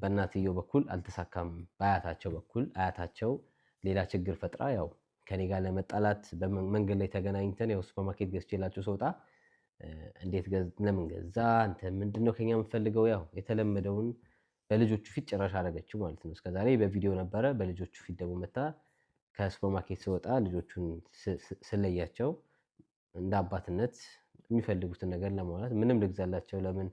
በእናትየው በኩል አልተሳካም። በአያታቸው በኩል አያታቸው ሌላ ችግር ፈጥራ ያው ከኔ ጋር ለመጣላት በመንገድ ላይ ተገናኝተን ያው ሱፐርማርኬት ገዝቼላቸው ስወጣ እንዴት ለምን ገዛ አንተ ምንድነው ከኛ የምትፈልገው? ያው የተለመደውን በልጆቹ ፊት ጭራሽ አደረገችው ማለት ነው። እስከዛሬ በቪዲዮ ነበረ። በልጆቹ ፊት ደግሞ መታ ከሱፐርማርኬት ስወጣ ልጆቹን ስለያቸው እንደ አባትነት የሚፈልጉትን ነገር ለማውራት ምንም ልግዛላቸው፣ ለምን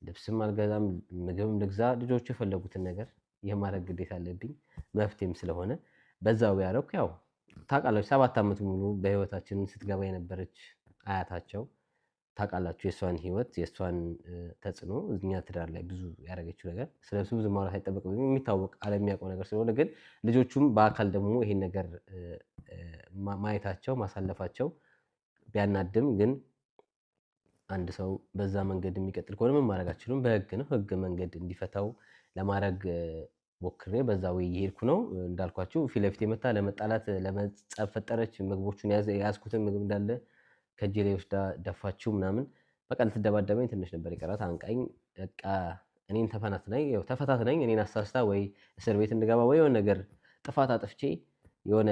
ልብስም አልገዛም፣ ምግብም ልግዛ፣ ልጆቹ የፈለጉትን ነገር የማድረግ ግዴታ አለብኝ መፍትሄም ስለሆነ በዛው ያደረኩ። ያው ታውቃላችሁ 7 ዓመት ሙሉ በህይወታችን ስትገባ የነበረች አያታቸው ታውቃላችሁ፣ የእሷን ህይወት የእሷን ተጽዕኖ እኛ ትዳር ላይ ብዙ ያደረገችው ነገር ስለሱ ብዙ ማውራት አይጠበቅብኝም። የሚታወቅ ዓለም የሚያውቀው ነገር ስለሆነ ግን ልጆቹም በአካል ደግሞ ይሄን ነገር ማየታቸው ማሳለፋቸው ቢያናድም ግን አንድ ሰው በዛ መንገድ የሚቀጥል ከሆነ ምን ማድረግ አትችሉም። በህግ ነው፣ ህግ መንገድ እንዲፈታው ለማድረግ ሞክሬ በዛ ወይ እየሄድኩ ነው። እንዳልኳችሁ ፊት ለፊት የመታ ለመጣላት ለመጸብ ፈጠረች። ምግቦቹን የያዝኩትን ምግብ እንዳለ ከእጄ ላይ ወስዳ ደፋችው ምናምን። በቃ ልትደባደበኝ ትንሽ ነበር የቀራት። አንቃኝ በቃ እኔን ተፈናትናኝ፣ ያው ተፈታትናኝ እኔን አሳስታ ወይ እስር ቤት እንድገባ ወይ የሆነ ነገር ጥፋት አጥፍቼ የሆነ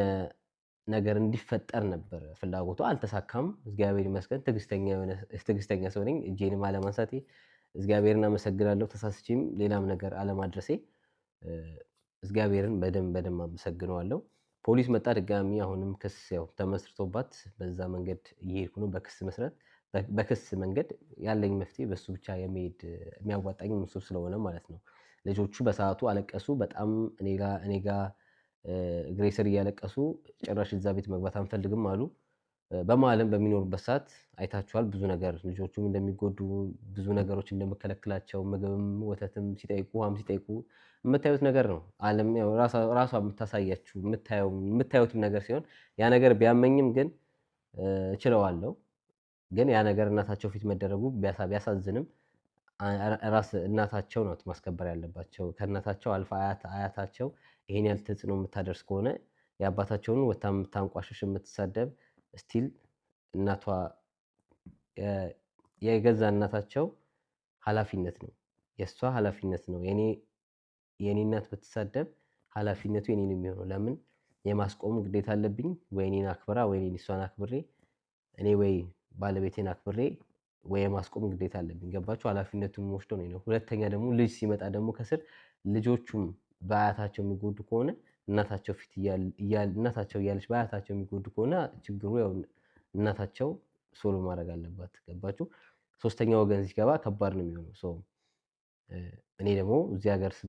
ነገር እንዲፈጠር ነበር ፍላጎቷ። አልተሳካም። እግዚአብሔር ይመስገን ትዕግስተኛ ሰው ነኝ። እጄንም አለማንሳቴ እግዚአብሔርን አመሰግናለሁ። ተሳስቼም ሌላም ነገር አለማድረሴ እግዚአብሔርን በደንብ በደንብ አመሰግነዋለሁ። ፖሊስ መጣ ድጋሚ። አሁንም ክስ ያው ተመስርቶባት በዛ መንገድ እየሄድኩ ነው። በክስ መሰረት በክስ መንገድ ያለኝ መፍትሄ በሱ ብቻ የሚሄድ የሚያዋጣኝ እሱ ስለሆነ ማለት ነው። ልጆቹ በሰዓቱ አለቀሱ በጣም እኔ ጋ እግሬ ስር እያለቀሱ ጭራሽ እዛ ቤት መግባት አንፈልግም አሉ። በመሀልም በሚኖሩበት ሰዓት አይታችኋል ብዙ ነገር ልጆቹም እንደሚጎዱ ብዙ ነገሮች እንደምከለክላቸው ምግብም ወተትም ሲጠይቁ ውሃም ሲጠይቁ የምታዩት ነገር ነው። ዓለም ያው ራሷ የምታሳያችሁ የምታዩትም ነገር ሲሆን ያ ነገር ቢያመኝም ግን እችለዋለሁ። ግን ያ ነገር እናታቸው ፊት መደረጉ ቢያሳዝንም ራስ እናታቸው ናት ማስከበር ያለባቸው። ከእናታቸው አልፋ አያታቸው ይሄን ያህል ተጽዕኖ የምታደርስ ከሆነ የአባታቸውን ወታ የምታንቋሽሽ የምትሳደብ still እናቷ የገዛ እናታቸው ኃላፊነት ነው፣ የእሷ ኃላፊነት ነው። የኔ እናት ብትሳደብ ኃላፊነቱ የኔ ነው የሚሆነው። ለምን የማስቆም ግዴታ አለብኝ። ወይ እኔን አክብራ ወይ እኔን እሷን አክብሬ እኔ ወይ ባለቤቴን አክብሬ ወይ የማስቆም ግዴታ አለብኝ። ገባችሁ? ኃላፊነቱን ወስዶ ነው። ሁለተኛ ደግሞ ልጅ ሲመጣ ደግሞ ከስር ልጆቹም በአያታቸው የሚጎዱ ከሆነ እናታቸው ፊት እናታቸው እያለች በአያታቸው የሚጎዱ ከሆነ ችግሩ ያው እናታቸው solve ማድረግ አለባት። ገባችሁ? ሶስተኛ ወገን ሲገባ ከባድ ነው የሚሆነው። እኔ ደግሞ እዚህ ሀገር